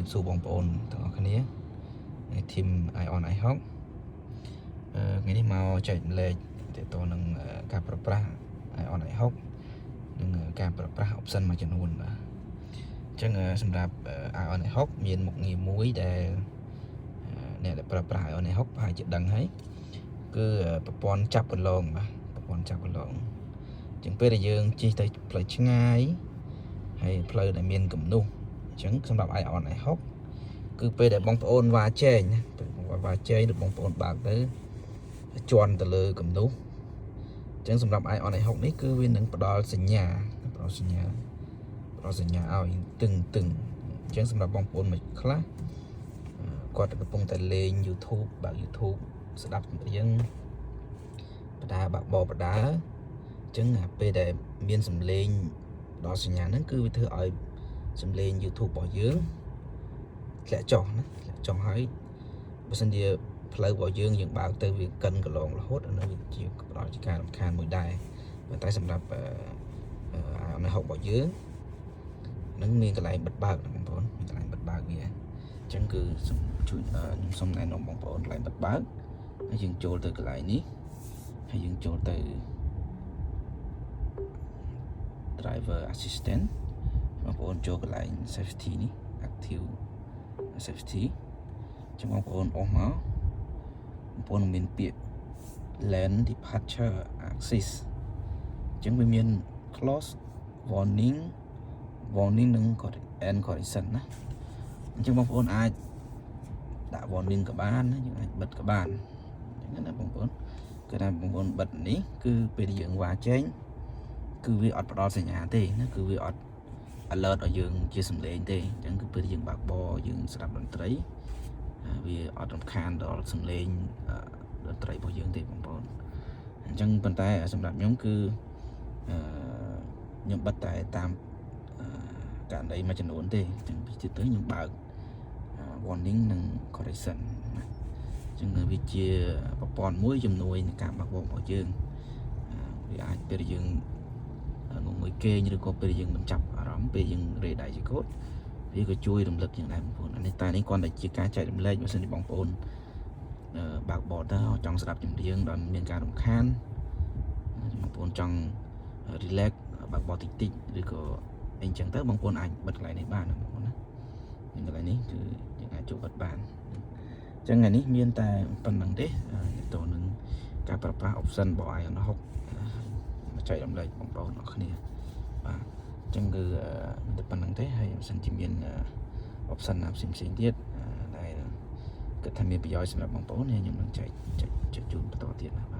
រាបសួរបងប្អូនទាំងអស់គ្នានៃ team Aion i6 ថ្ងៃនេះមកចែករំលែកទាក់ទងនឹងការប្រើប្រាស់ Aion i6 និងការប្រើប្រាស់ option មួយចំនួនបាទអញ្ចឹងសម្រាប់ Aion i6 មានមុខងារមួយដែលអ្នកដែលប្រើប្រាស់ Aion i6 ប្រហែលជាដឹងហើយគឺប្រព័ន្ធចាប់គន្លងបាទប្រព័ន្ធចាប់គន្លងអញ្ចឹងពេលដែលយើងជិះទៅផ្លូវឆ្ងាយហើយផ្លូវដែលមានគំនូសអញ្ចឹងសម្រាប់ Aion i6 គឺពេលដែលបងប្អូនវ៉ាជែងណាពេលបងប្អូនវ៉ាជែងឬបងប្អូនបើកទៅជន់ទៅលើគំនូសអញ្ចឹងសម្រាប់ Aion i6 នេះគឺវានឹងផ្ដល់សញ្ញាផ្ដល់សញ្ញាផ្ដល់សញ្ញាឲ្យទឹងទឹងអញ្ចឹងសម្រាប់បងប្អូនមួយខ្លះគាត់កំពុងតែលេង YouTube បើក YouTube ស្ដាប់ចម្រៀងបដាបាក់បបដាអញ្ចឹងអាពេលដែលមានសំឡេងផ្ដល់សញ្ញាហ្នឹងគឺវាធ្វើឲ្យសំឡេង YouTube របស់យើងធ្លាក់ចុះណាធ្លាក់ចុះហើយបើសិនជាផ្លូវរបស់យើងយើងបើកទៅវាកិនកន្លងរហូតអានោះវាជាផ្ដល់ជាការរំខានមួយដែរប៉ុន្តែសម្រាប់អឺអានេះហុករបស់យើងនឹងមានកន្លែងបិទបើកណាបងប្អូនមានកន្លែងបិទបើកវាអញ្ចឹងគឺសូមជួយខ្ញុំសូមណែនាំបងប្អូនកន្លែងបិទបើកហើយយើងចូលទៅកន្លែងនេះហើយយើងចូលទៅ driver assistant បងប្អូនចូលកន្លែង safety នេះ active safety ចឹងបងប្អូនអស់មកបងប្អូននឹងមានពាក្យ lane departure assist អញ្ចឹងវាមាន close warning warning និង and correction ណាអញ្ចឹងបងប្អូនអាចដាក់ warning ក៏បានណាយើងអាចបិទក៏បានអញ្ចឹងណាបងប្អូនគឺថាបងប្អូនបិទនេះគឺពេលដែលយើងវ៉ាចេញគឺវាអត់ផ្ដល់សញ្ញាទេណាគឺវាអត់ alert ឲ្យយើងជាសំឡេងទេអញ្ចឹងគឺពេលយើងបើកបរយើងស្ដាប់តន្ត្រីវាអត់រំខានដល់សំឡេងតន្ត្រីរបស់យើងទេបងប្អូនអញ្ចឹងប៉ុន្តែសម្រាប់ខ្ញុំគឺខ្ញុំបិទតែតាមករណីមួយចំនួនទេអញ្ចឹងពីទៀតទៅខ្ញុំបើក warning និង correction ណាអញ្ចឹងវាជាប្រព័ន្ធមួយជំនួយในការបើកបររបស់យើងវាអាចពេលយើងងងុយគេងឬក៏ពេលយើងមិនចាប់អារម្មណ៍ពេលយើងរេដៃជាកូដវាក៏ជួយរំលឹកយ៉ាងដែរបងប្អូនអានេះតែនេះគ្រាន់តែជាការចែករំលែកបើសិនជាបងប្អូនបើកបរទៅចង់ស្ដាប់ចម្រៀងដោយមានការរំខានបងប្អូនចង់ relax បើកបរតិចតិចឬក៏អីចឹងទៅបងប្អូនអាចបិទកន្លែងនេះបានណាបងប្អូនណាមានកន្លែងនេះគឺយើងអាចចូលបិទបានអញ្ចឹងថ្ងៃនេះមានតែប៉ុណ្្នឹងទេទៅនឹងការប្រើប្រាស់ option របស់ Aion 6មកចែករំលែកបងប្អូនអរគ្នាបាទអញ្ចឹងគឺមានតែប៉ុណ្្នឹងទេហើយបើសិនជាមាន option ណាផ្សេងផ្សេងទៀតដែលគិតថាមានប្រយោជន៍សម្រាប់បងប្អូនខ្ញុំនឹងចែកចែកចែកជូនបន្តទៀតណាបាទ។